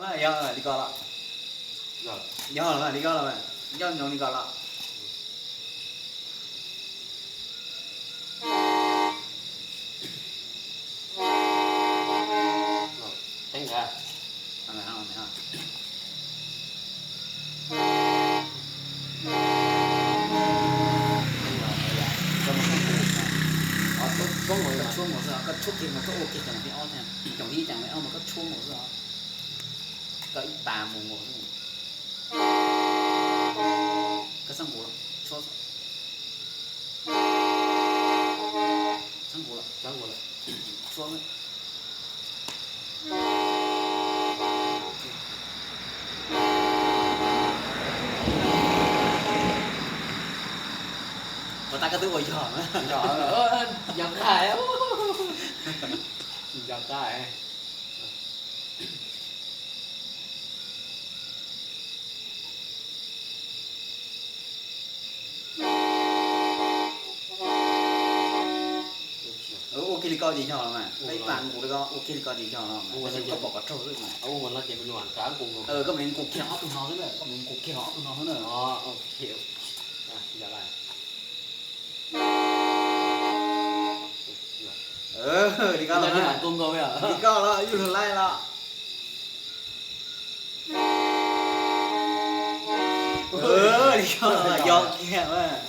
Yog li ko los? Yog los, li ko los, yog nyob li ko los? Koj tshuab nkaus xwb, koj tshuab kiag mas koj ua kiag cov li ob thiab, cov li ib cov li ob mas koj tshuab nkaus xwb os. Koj ib pas mus nkaus xwb. Koj txhob nqus, tshuab, txhob nqus, tshuab. Puas tas koj twb ua yog? Yog, yog qab, yog qab. Ua kiag li ko ces yog los mas, koj ib pas nqus li ko ua kiag li ko ces yog los mas, koj pom qhov raug xwb mas. Koj mam li nqus kiag ob tug no xwb na, koj mam li nqus kiag ob tug no xwb na. Li ko los, li ko los, yuj lug laij los. Li ko los yog kiag mas.